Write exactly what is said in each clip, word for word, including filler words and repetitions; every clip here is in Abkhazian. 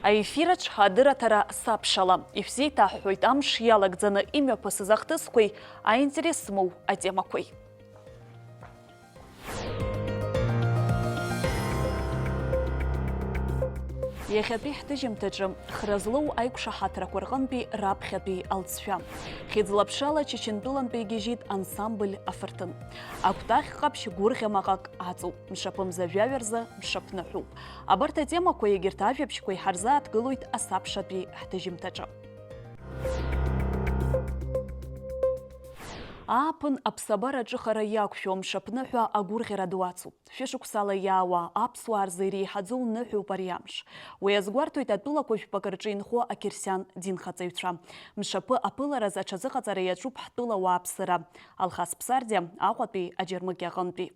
Аефираҿ адырраҭара сабшала. Ишәзеиҭаҳҳәоит амш иалагӡаны имҩаԥысыз ахҭысқәеи аинтерес змоу атемақәеи. Иахьатәи ҳҭыжьымҭаҿы хра злоу аиқәшаҳаҭрақәа рҟынтәи раԥхьатәи алҵшәа. Хьыӡла-ԥшала Чачынтәылантәи игьежьит ансамбль Афырҭын. Акәтаӷь ҟаԥшь гәырӷьа-маҟак аҵоуп, мшаԥымза жәаҩа рзы мшаԥныҳәоуп. Абарҭ атемақәеи егьырҭ ажәабжьқәеи иҳарзааҭгылоит асабшатәи ҳҭыжьымҭаҿы. Ааԥын аԥсабара аҿыхара иақәшәо мшаԥныҳәа агәырӷьара ду ацуп. Шәышықәсала иаауа аԥсуаа рзы иреиҳаӡоу ныҳәоуп ари амш. Уи азгәарҭоит атәылақәа жәпакы рҿы инхо ақьырсиан динхаҵаҩцәа. Мшаԥы аԥылараз аҽазыҟаҵара иаҿуп ҳтәыла ауааԥсыра, Алхас Ԥсардиа Аҟәатәи аџьармыкьа аҟынтәи.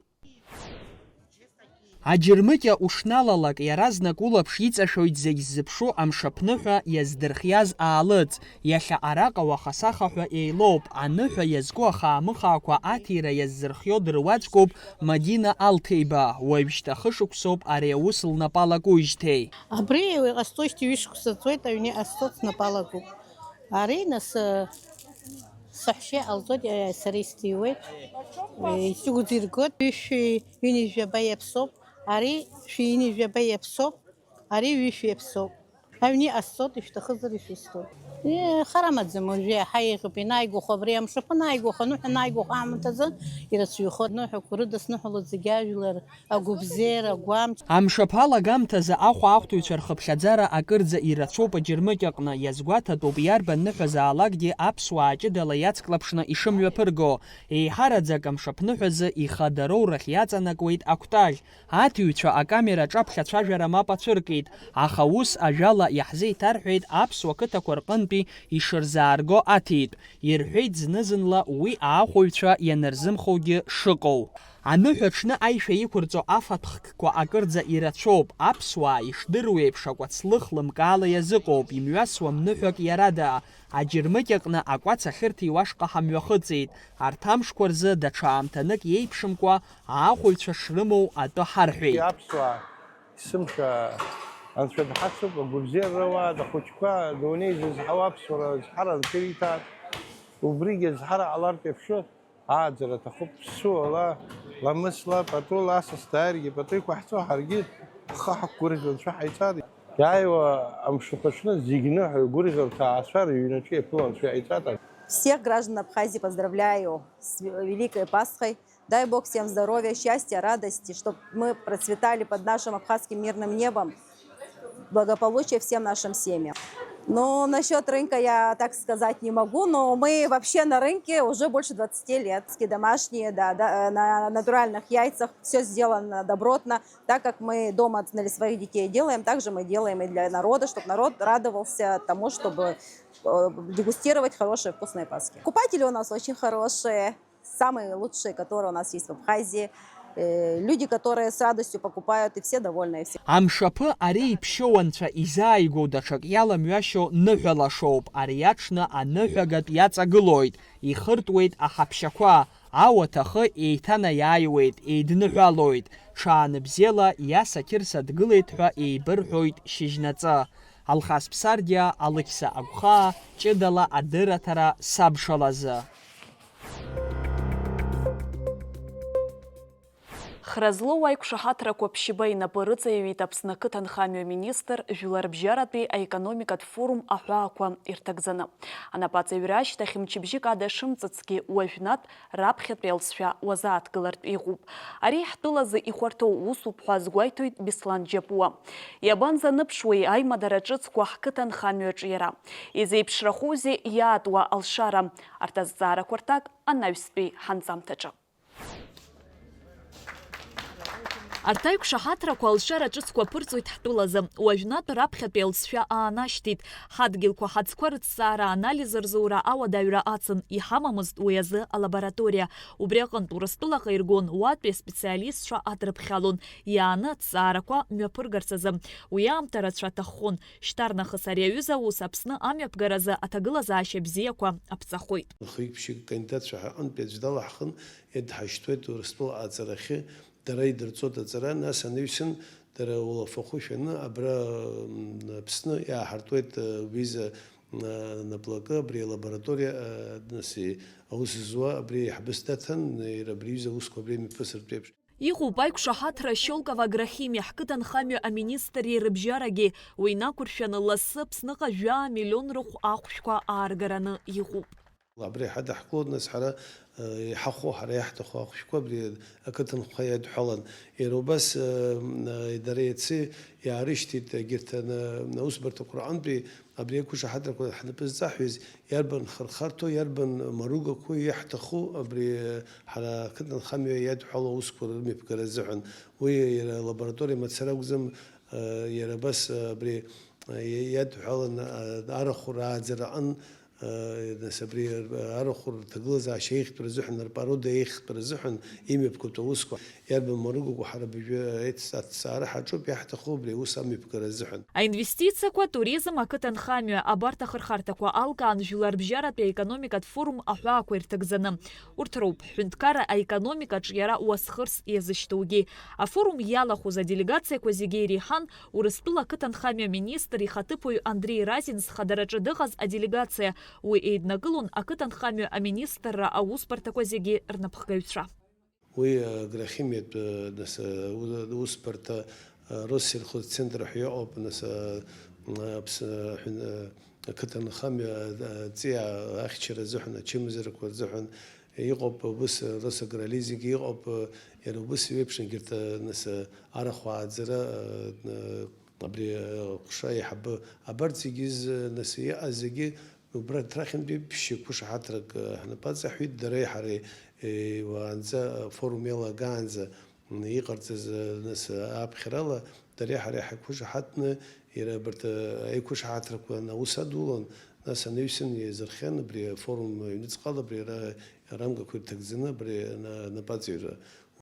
Аџьармыкьа ушналалак, иаразнак улаԥш иҵашәоит зегь ззыԥшу амшаԥныҳәа иаздырхиаз аалыҵ. Иахьа араҟа уаха-сахаҳәа еилоуп, аныҳәа иазку ахаамыхаақәа аҭира иаззырхио дыруаӡәкуп Мадина Алҭеиба, уажәшьҭа хышықәсоуп ари аус лнапалакужьҭеи. Абри иҟасҵоижьҭеи ҩышықәса ҵуеит, аҩны иҟасҵо снапалагоуп. Ари, нас, саҳәшьа иҟалҵоит, сара исҭиуеит. Исгәыдиргоит, ҩышәи ҩынҩажәаба иаԥсоуп, ари шәи ҩынҩажәаба иаԥсоуп, ари ҩышәи иаԥсоуп. Аҩны иҟасҵоит, ишәҭахызар ишәысҭоит. Хар амаӡам, уажәы иаҳа еиӷьуп, ианааигәахо абри амшаԥы анааигәахо, аныҳәа анааигәахо аамҭазы ирацәаҩхоит. Аныҳәақәа рыдысныҳәалоит зегьы ажәлар. Агәыбзиара, агәамч. Амшаԥы алагамҭазы ахәаахәҭыҩцәа рхыԥхьаӡара акырӡа ирацәоуп аџьармыкьаҟны, иазгәаҭатәуп, иарбан ныҳәазаалакгьы аԥсуаа ҷыдала иацклаԥшны ишымҩаԥырго. Еиҳараӡак амшаԥныҳәазы ихадароу рахь иаҵанакуеит акәтаӷь. Аҭиҩцәа акамера аҿаԥхьа ацәажәара мап ацәыркит, аха ус ажәала иаҳзеиҭарҳәеит аԥсуа қыҭақәа рҟынтәи ишырзаарго аҭитә. Ирҳәеит зны-зынла уи аахәаҩцәа ианырзымхогьы шыҟоу. Аныҳәа аҽны аишәа иқәырҵо афатәхкқәа акырӡа ирацәоуп, аԥсуаа ишдыруеиԥш акәацлых лымкаала иазыҟоуп, имҩасуам ныҳәак иарада, аџьармыкьаҟны акәац ахьырҭиуа ашҟа ҳамҩахыҵит, арҭ амшқәа рзы даҽа аамҭанык иеиԥшымкәа аахәаҩцәа шрымоу атәы ҳарҳәеит. Аԥсуаа, есымша Анцәа дҳацуп, агәабзиара руаат, ахәыҷқәа, адунеи зызҳауа аԥсуара азҳара Анцәа ириҭааит, убригьы азҳара ҟалартә иаԥшьоит. Ааӡара аҭахуп ԥсуала, ламысла, пату асас дааиргьы пату иқәаҳҵо, ҳаргьы ҳхы ҳақәгәырӷьо Анцәа ҳаиҵар. Иааиуа амшқәа аҽны зегь ныҳәа гәырӷьарҭа аацәа рыҩнаҿы иаԥыло Анцәа иаиҵар. Всех граждан Абхазии поздравляю с Великой Пасхой. Дай Бог всем здоровья, счастья, радости, чтоб мы процветали под нашим абхазским мирным небом. Благополучия всем нашим семьям. Ну, насчёт рынка я так сказать не могу, но мы вообще на рынке уже больше двадцати лет. Домашние, да, да, на натуральных яйцах, всё сделано добротно. Так как мы дома для своих детей делаем, так же мы делаем и для народа, чтоб народ радовался тому, чтобы, э, дегустировать хорошие вкусные пасхи. Покупатели у нас очень хорошие. Самые лучшие, которые у нас есть в Абхазии, э, люди, которые с радостью покупают, и все довольны, и все. Амшаԥы ари иԥшьоу анцәа изааигәоу даҽак иаламҩашьо ныҳәалашоуп, ари аҽны аныҳәагатә иаҵагылоит, ихыртуеит аҳаԥшьақәа, ауаҭ ахы еиҭанаиааиуеит, еидныҳәалоит, ҽаанбзиала иаса қьырса дгылеит ҳәа еибырҳәоит шьыжьнаҵы. Алхас Ԥсардиа, Алықьса Агәхаа, ҷыдала адырраҭара сабшалазы. Хра злоу аиқәшаҳаҭрақәа ԥшьба инапы рыҵаиҩит Аԥсны ақыҭанхамҩа аминистр жәларбжьаратәи аекономикатә форум аҳәаақәа ирҭагӡаны. Анапаҵаҩра ашьҭахь мчыбжьык ада шымҵыцгьы уажәнатә раԥхьатәи алҵшәа уазааҭгылартә иҟоуп. Ари ҳтәылазы ихәарҭоу усуп ҳәа азгәеиҭоит Беслан Џьапуа. Иабанӡаныԥшуеи аимадара ҿыцқәа ҳқыҭанхамҩаҿы иара? Изеиԥшрахозеи иаатуа алшара? Арҭ азҵаарақәа рҭак анаҩстәи ҳанҵамҭаҿы. Арҭ аиқәшаҳаҭрақәа алшара ҿыцқәа аԥырҵоит ҳтәылазы. Уажәнатә раԥхьатәи алҵшәа аанашьҭит. Ҳадгьылқәа ҳаӡқәа рыҭҵаара, анализ рзура ауадаҩра ацын, иҳамамызт уи азы алабораториа. Убри аҟынтә Урыстәылаҟа иргон уатәи аспециалистцәа адрыԥхьалон, иааны аҭҵаарақәа мҩаԥыргарц азы. Уи аамҭа рацәа аҭаххон. Шьҭарнахыс ари аҩыза аус Аԥсны амҩаԥгаразы аҭагылазаашьа бзиақәа аԥҵахоит. Хҩык-ԥшьҩык акандидатцәа ҳәа аҟынтәи аӡә далаҳхын, идҳашьҭуеит Урыстәыла аҵарахьы, дара идырҵоит аҵара, нас анаҩсан, Дара улафахәы шәаны абра, м, Аԥсны иааҳартуеит, э, виза, э, наплакы, абри алабораториа, э, нас, и-, аус зуа, абри аиҳабыс даҭан, иара абри аҩыза аусқәа абри мҩаԥысыртә еиԥш. Иҟоуп аиқәшаҳаҭра Щелково Грахими, ҳқыҭанхамҩа аминистри рыбжьарагьы, уи инақәыршәаны лассы Аԥсныҟа жәаа миллион рыхә ахәшәқәа ааргараны иҟоуп. Абри ҳадаҳкылоит, нас, ҳара, э, иҳахәо, ҳара иаҳҭаху ахәшәқәа абри ақыҭанхамҩа иадҳәалан. Иара убас, э, м, э, дара иацы иаарышьҭит, егьырҭ ана-, аусбарҭақәа рҟынтәи абри ақәшаҳаҭрақәа ҳнапы зҵаҳәаз, иарбан хырхарҭоу, иарбан маругақәоу иаҳҭаху абри, э, ҳара ақыҭанхамҩа иадҳәалоу аусқәа рымҩаԥгара азыҳәан. Уи иара алабораториа мацара акәӡам, э, иара абас, э, абри, э, иадҳәалан, э, арахә рааӡара аҟын, Нас абри арахә рҭагылазаашьа еиӷьтәра азыҳәан, рпорода еиӷьтәра азыҳәан имҩаԥгатәу аусқәа иарбан марыгақәоу ҳара абыржәы аицҵа-, аҭҵаара ҳаҿуп, иаҳҭаху убри аус амҩаԥгара азыҳәан. Аинвестициақәа, туризм, ақыҭанхамҩа, абарҭ ахырхарҭақәа алкаан жәларбжьаратәи аекономикатә форум аҳәаақәа ирҭагӡаны. Урҭ роуп ҳҳәынҭқарра аекономикаҿ иара уасхырс иазышьҭоугьы. Афорум иалахәыз аделегациақәа зегьы иреиҳан Урыстәыла ақыҭанхамҩа министр ихаҭыԥуаҩ Андреи Разин зхадараҿы дыҟаз аделегациа, уи еиднакылон ақыҭанхамҩа аминистрра аусбарҭақәа зегьы рнапхгаҩцәа. Уи агрохимиатә, нас, аусбарҭа, Россельхозцентр ҳәа иҟоуп, нас, Аԥс-, ҳәын-, ақыҭанхамҩа аҵиаа ахьчара азыҳәан, ачымазарақәа рзыҳәан иҟоуп, убыс Росагролизинг иҟоуп, иара убыс еиԥш егьырҭ, нас, арахә ааӡара, абри аҟәша аиҳабы абарҭ зегьы, нас, иҟаз зегьы убра рахьынтәи ԥшьшьақәа шаҳаҭрак ҳнапы аҵаҳәит, дареи ҳареи, уаанӡа афорум иалагаанӡа. Иҟарҵаз, нас, аԥхьарала дареи ҳареи ҳаиқәышаҳаҭны, иара абарҭ аиқәышаҳаҭрақәа аус адулон, нас анаҩсан иазырхиан абри афорум аҩныҵҟала абри ара-, арамкақәа ирҭагӡаны абри ана-, анапаҵаҩра.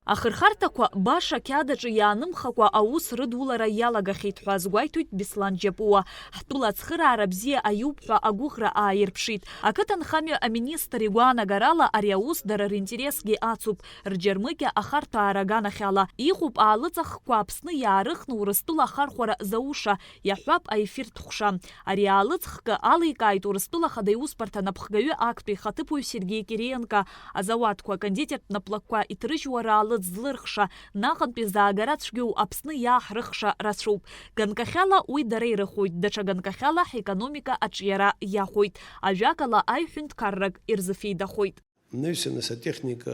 Ахырхарҭақәа баша ақьаад аҿы иаанымхакәа аус рыдулара иалагахьеит ҳәа азгәеиҭоит Беслан Џьапуа. Ҳтәыла ацхыраара бзиа аиуп ҳәа агәыӷра ааирԥшит. Ақыҭанхамҩа аминистр игәаанагарала ари аус дара ринтересгьы ацуп. Рџьармыкьа ахарҭәаара аганахьала иҟоуп аалыҵ ахқәа Аԥсны иаарыхны Урыстәыла ахархәара зауша, иаҳҳәап, аефиртә ҟәша. Ари аалыҵ хкы аликааит Урыстәыла Ахада Иусбарҭа анапхгаҩы актәи ихаҭыԥуаҩ Сергеи Кириенко, азауадқәа, акондитертә наплакқәа иҭрыжьуа раалыҵ злырхша, наҟынтәи заагара цәгьоу Аԥсны иааҳрыхша рацәоуп. Ганкахьала уи дара ирыхәоит, даҽа ганкахьала ҳекономика аҿиара иахәоит, ажәакала, аҩ-ҳәынҭқаррак ирзыфеидахоит. Анаҩсан, нас, атехника,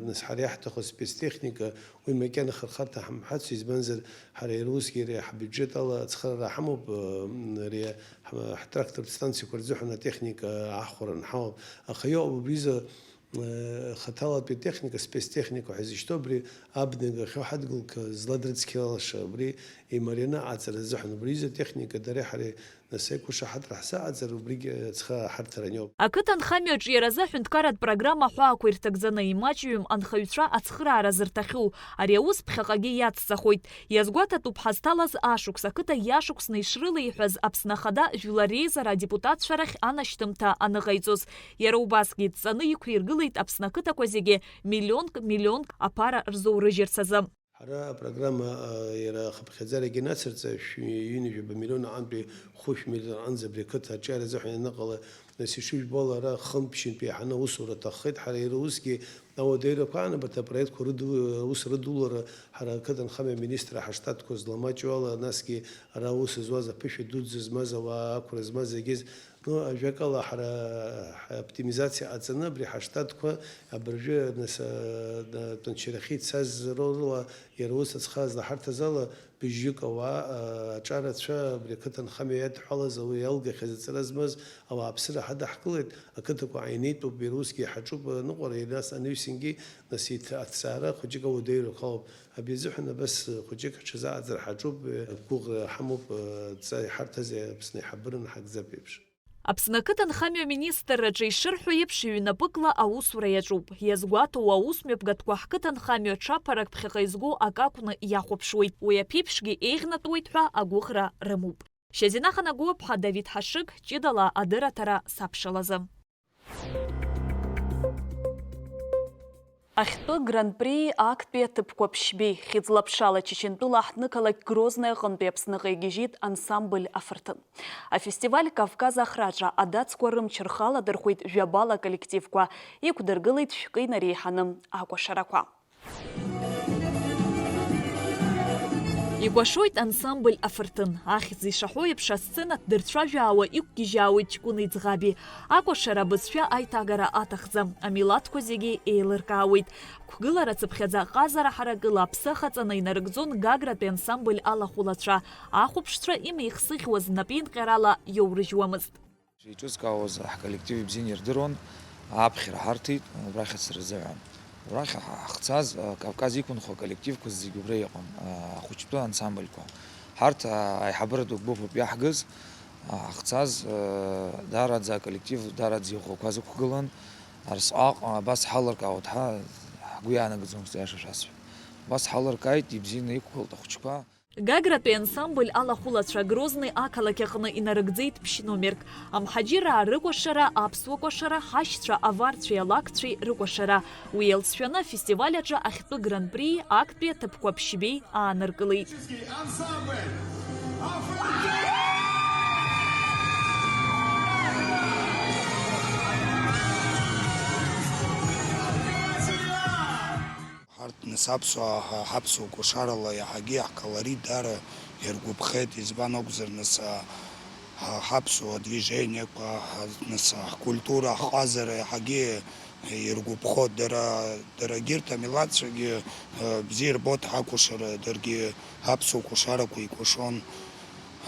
нас, ҳара иаҳҭаху спецтехника, уи макьана хырхарҭа ҳамҳәац, избанзар, ҳара иара усгьы ари ҳбиуџьет ала ацхыраара ҳамоуп, м, ари ҳма-, ҳтрактортә станциақәа рзыҳәан атехника аахәара анҳауа. Аха иҟоуп убризы, э, хаҭалатәи атехника, спецтехника ҳәа изышьҭоу, абри абнагахьоу ҳадгылқәа зладрыцқьалаша, убри имарианы аҵара азыҳәан, убризы атехника дареи ҳареи Нас аиқәышаҳаҭра ҳзаҟаҵар, убригь ацхыраарҭа аниоуп. Ақыҭанхамҩа аҿиаразы аҳәынҭқарратә программа аҳәаақәа ирҭагӡаны имаҷҩым анхаҩцәа ацхыраара зырҭахьоу. Ари аус ԥхьаҟагьы иацҵахоит. Иазгәаҭатәуп ҳазҭалаз ашықәс, ақыҭа иашықәсны ишрылеиҳәаз Аԥсны Ахада Жәлар Реизара адепутатцәа рахь анашьҭымҭа аныҟаиҵоз. Иара убасгьы дҵаны иқәиргылеит Аԥсны ақыҭақәа зегьы миллионк, миллионк аԥара рзоурыжьырц азы. Ҳара апрограмма, а, иара ахыԥхьаӡарагьы нацырҵа, шәи ҩынҩажәаба миллион аҟынтәи хәышә миллион аҟынӡа абри ақыҭа аҿиара азыҳәан ианыҟала, нас, ишыжәбо ала, ара хынтә-ԥшьынтә еиҳаны аусура аҭаххеит. Ҳара иара усгьы ауадаҩрақәа аан, абарҭ апроектқәа рыду-, аус рыдулара ҳара ақыҭанхамҩа аминистрра ҳаштатқәа зламаҷу ала, насгьы ара аус зуаз, аԥышәа дуӡӡа змаз, ауаа ақәра змаз зегьы Ну, ажәакала, ҳара ҳоптимизациа ҟаҵаны абри ҳаштатқәа абыржәы, нас, а, а, тәанчарахьы ицаз рыла, иара ус аҵхы азлаҳарҭаз ала, быжьҩык ауаа, а, аҿарацәа, абри ақыҭанхамҩа иадҳәалаз, ауаҩы иалгахьаз аҵара змаз ауааԥсыра ҳадаҳкылеит, ақыҭақәа ааинеитәуп, иара усгьы иҳаҿуп аныҟәара, иара нас анаҩсангьы, нас, иҭ-, аҭҵаара хәыҷык ауадаҩрақәа ауп. Абри азыҳәан абас хәыҷык ҳҽазааӡар ҳаҿуп, гәыӷра ҳамоуп, адҵа иҳарҭаз Аԥсны иҳабыраны ҳагӡап еиԥш. Аԥсны ақыҭанхамҩа аминистрраҿы ишырҳәо еиԥш, ҩнапыкла аусура иаҿуп. Иазгәаҭоу аусмҩаԥгатәқәа ҳқыҭанхамҩа ҽаԥарак ԥхьаҟа изго акы акәны иахәаԥшуеит. Уи аԥеиԥшгьы еиӷьнатәуеит ҳәа агәыӷра рымоуп. Шьазина Ханагәыаԥҳа, Давид Ҳашыг, ҷыдала адырраҭара сабшалазы. Ахьтәы Гран-при актәи аҭыԥқәа ԥшьбеи хьыӡла-ԥшала Чачынтәыла аҳҭнықалақь Грозный аҟынтәи Аԥсныҟа игьежьит ансамбль Афырҭын. Афестиваль Кавказ ахраҿа адацқәа рымч рхаладырхәеит жәабала аколлективқәа, иқәдыргылеит шәкы инареиҳаны акәашарақәа. Икәашоит ансамбль Афырҭын. Ахьӡ ишаҳәо еиԥш, асцена дырцәажәаауа иқәгьежьаауеит ҷкәыни ӡӷаби. Акәашара абызшәа аиҭагара аҭахӡам, амилаҭқәа зегьы еилыркаауеит. Қәгылара цыԥхьаӡа ҟазара ҳаракыла аԥсы ахаҵаны инарыгӡон Гагратәи ансамбль алахәылацәа. Ахәаԥшцәа имеихсыӷьуаз напеинҟьарала иоурыжьуамызт. Иҿызкаауаз ҳколлектив ибзианы ирдыруан, аԥхьара ҳарҭеит, убрахь ацара рзыҳәан. Убрахь ҳа-, ҳахьцаз, а, Кавказ иқәынхо аколлективқәа зегьы убра иҟан, а, ахәыҷтәы ансамбльқәа. Ҳарҭ, а, аиҳабыратә гәыԥуп иаҳгыз, а, ҳахьцаз, а, даараӡа аколлектив даараӡа иӷәӷәақәа зықәгылан, арсҟаҟ, а, абас ҳалыркаауеит, ҳа, ҳгәы иаанагаӡомызт, аиаша шәасҳәап. Абас ҳалыркааит, ибзианы иқәгылт ахәыҷқәа. Гагратәи ансамбль алахәылацәа Грозный ақалақь аҟны инарыгӡеит ԥшь-номерк. Амҳаџьыраа рыкәашара, аԥсуа кәашара, ҳашьцәа аварцәеи алакәцәеи рыкәашара. Уи еилсшәаны афестиваль аҿы ахьтәы Гран-при актәи аҭыԥқәа ԥшьбеи ааныркылеит. Ҳарҭ, нас, аԥсуаа ҳа-, ҳаԥсуа кәашарала иаҳагьы ҳколорит даара иргәаԥхеит, избан акәзар, нас, а, ҳа-, ҳаԥсуа движениақәа, ҳа-, нас, ҳкультура, ҳҟазара иаҳагьы иргәаԥхоит. Дара, дара егьырҭ амилаҭцәагьы, а, бзиа ирбоит ҳакәашара, даргьы аԥсуа кәашарақәа икәашон.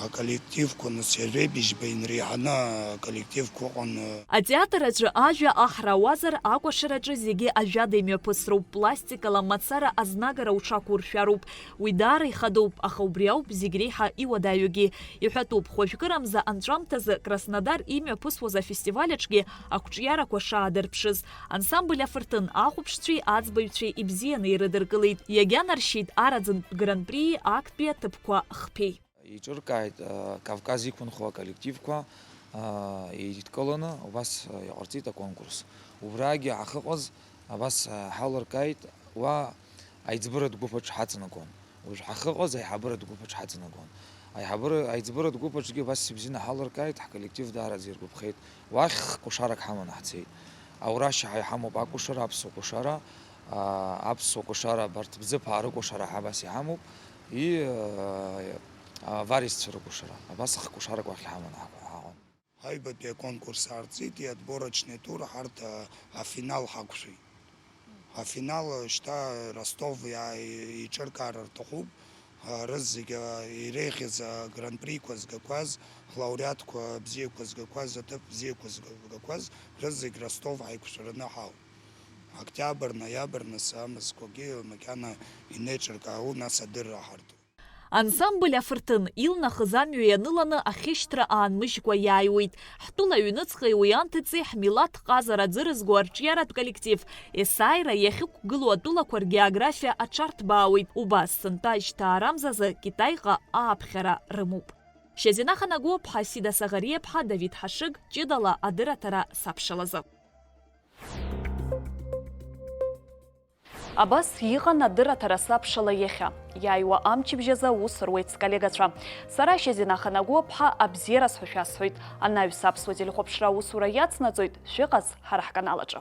Аколлективқәа, нас, ҩажәеи бжьба инреиҳаны аколлективқәа ыҟан. Атеатр аҿы ажәа аҳра ауазар, акәашараҿы зегьы ажәада имҩаԥысроуп, пластикала мацара азнагара уҽақәуршәароуп. Уи даара ихадоуп, аха убри ауп зегь реиҳа иуадаҩугьы. Иҳәатәуп, хәажәкырамза анҵәамҭазы Краснодар имҩаԥысуаз афестиваль аҿгьы ақәҿиарақәа шаадырԥшыз. Ансамбль Афырҭын ахәаԥшцәеи аӡбаҩцәеи ибзианы ирыдыркылеит. Иагьанаршьеит араӡынтә Гран-при актәи аҭыԥқәа хԥеи. Еиҿыркааит, а, Кавказ иқәынхо аколлективқәа, а, еидкыланы, убас, а, иҟарҵеит аконкурс. Убрагьы ҳахьыҟаз, абас, а, ҳалыркааит, уа аиҵбыратә гәыԥ аҿы ҳаҵанакуан. Уажә ҳахьыҟаз аиҳабыратә гәыԥ аҿы ҳаҵанакуан. Аиҳабыра-, аиҵбыратә гәыԥ аҿгьы абас ибзианы ҳалыркааит, ҳколлектив даараӡа иргәаԥхеит. Уахь хкәашарак ҳаманы ҳцеит. Аурашьа ҳа иҳамоуп акәашара, аԥсуа кәашара, а, аԥсуа кәашара, абарҭ бзыԥаа рыкәашара ҳа абас иҳамоуп. И, а, аваристцәа рыкәашара. Абас хкәашарак уахь иҳаманы ҳаҟ-, ҳаҟан. Аҩбатәи аконкурс аарҵит, и отборочный тур ҳарҭ, а, афинал ҳақәшәеит. Афинал шьҭа Ростов иа-, еиҿыркаар рҭахуп. А, рызегь, а, иреиӷьыз агран-приқәа згақәаз, ҳлауреатқәа бзиақәа згақәаз, аҭыԥ бзиақәа зга-, згақәаз, рызегь Ростов ҳаиқәшәараны ҳаауп. Октиабр, ноиабр, нас амзқәагьы макьана инеиҿыркаау, нас адырра ҳарҭоит. Ансамбль Афырҭын илнахыз амҩа ианыланы ахьышьҭра аанмыжькәа иааиуеит. Ҳтәыла аҩныҵҟеи уи анҭыҵи ҳмилаҭ ҟазара аӡы рызго арҿиаратә коллектив есааира иахьықәгылоу атәылақәа ргеографиа аҽарҭбаауеит, убас сынтәа ажьҭаарамзазы Китаиҟа ааԥхьара рымоуп. Шьазина Ханагәыаԥҳа, Сида Саӷариаԥҳа, Давид Ҳашыг, ҷыдала адырраҭара сабшалазы. Абас иҟан адырраҭара сабшала иахьа. Иааиуа амчыбжь азы аус руеит сколлегацәа. Сара Шьазина Ханагәыаԥҳа абзиараз ҳәа шәасҳәоит. Анаҩс аԥсуа телехәаԥшра аусура иацнаҵоит, шәыҟаз ҳара ҳканал аҿы.